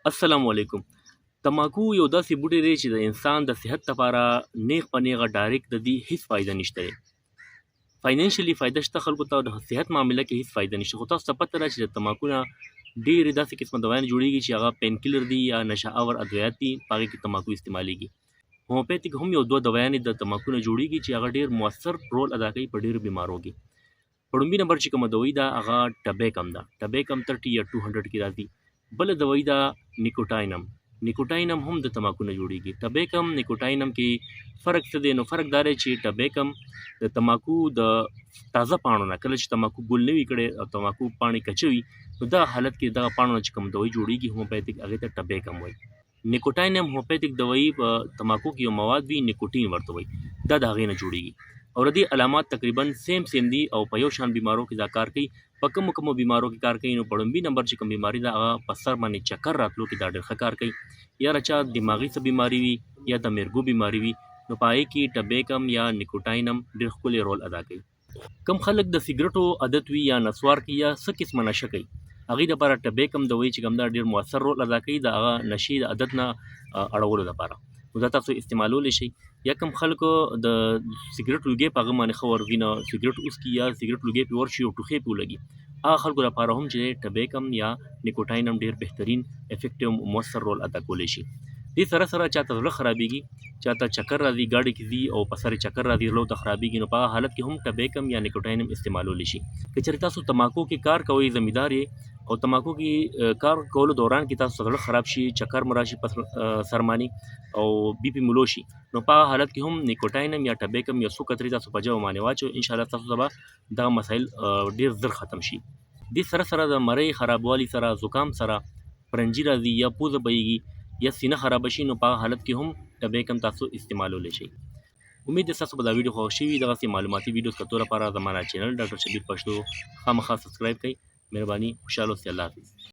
السلام علیکم. تماکو یو داسې بوټی دی چې د انسان د صحت لپاره نیغ په نیغه ډایرکټ د دې هیڅ فایده نشته دی. فاینانشلی فایده شته خلکو ته، د صحت معامله کې هیڅ فایده نشته. خو تاسو ته پته ده چې د تماکو نه ډېرې داسې قسمه دوايانې جوړېږي چې هغه پین کلر دي یا نشه اور ادویات دي، په هغې کې تماکو استعمالیږي. هومیوپیتیک هم یو دوه دوايانې د تماکو نه جوړېږي چې هغه ډېر موثر رول ادا کوي په ډېرو بیمارو کې. په ړومبي نمبر چې کومه دوایي ده هغه ټبیکم ده، ټبیکم 30 یا 200 کې راځي. بله دوایي ده نیکوټاینم، نیکوټاینم هم د تماکو نه جوړیږي. ټبیکم نیکوټاینم کې فرق څه دی؟ نو فرق دا دی چې ټبیکم د تماکو د تازه پاڼو نه، کله چې تماکو ګل نه وي کړی او تماکو پاڼې کچوي، نو دغه حالت کې دغه پاڼو نه چې کوم دوایي جوړیږي هومیوپیتیک هغې ته ټبیکم وایي. نیکوټاینم هومیوپیتیک دوایي په تماکو کې یو مواد وي نیکوټین ورته وایي، دا د هغې نه جوړیږي. او د دې علامات تقریبا سیم سیم دي او په یو شان بیمارو کې دا کار کوي. په کومو کومو بیمارو کې کار کوي؟ نو په ړومبي نمبر چې کوم بیماری ده هغه په سر باندې چکر راتلو کې دا ډېر ښه کار کوي، یا د چا دماغي څه بیماری وي یا د میرګو بیماری وي، نو په هغې کې ټبیکم یا نیکوټاینم ډېر ښکلی رول ادا کوي. کوم خلک د سګرټو عادت وي یا نسوار کوي یا څه قسمه نشه کوي، هغې دپاره ټبیکم دوایي چې کوم ده ډېر موثر رول ادا کوي د هغه نشې د عادت نه اړولو دپاره، نو دا تاسو استعمالولی شئ. یا کوم خلکو د سګرټ لوګی په هغه باندې ښه ورځي نه، سګرټ وڅکي یا سګرټ لوګی پرې ورشي او ټوخی پرې ولګي، هغه خلکو لپاره هم چې ټبیکم یا نیکوټاینم ډېر بهترین افیکټیو موثر رول ادا کولی شي. دې سره سره چاته زړه خرابېږي، چاته چکر راځي، ګاډي کې ځي او په سر یې چکر راځي، زړه ورته خرابېږي، نو په هغه حالت کې هم ټبیکم یا نیکوټاینم استعمالولی شي. که چېرې تاسو تماکو کې کار کوئ، زمیندار یې او تماکو کې کار کولو دوران کې تاسو زړه خراب شي، چکر مو راشي په سر باندې او بي پي مو لو شي، نو په هغه حالت کې هم نیکوټاینم یا ټبیکم یو څو قطرې تاسو په ژبه باندې واچوئ، انشاءالله تاسو ته به دغه مسایل ډېر زر ختم شي. دې سره سره د مرۍ خرابوالي سره، زکام سره، پرنجي راځي یا پوزه بهیږي یا سینه خرابه شي، نو په هغه حالت کې هم ټبیکم تاسو استعمالولی شئ. امید دی ستاسو به دا ویډیو خوښ شوي. دغسې معلوماتي ویډیوز کتو لپاره زما دا چینل ډاکټر شبیر پښتو خامخا سبسکرایب کړئ. مهرباني، خوشحاله اوسئ. الله حافظ.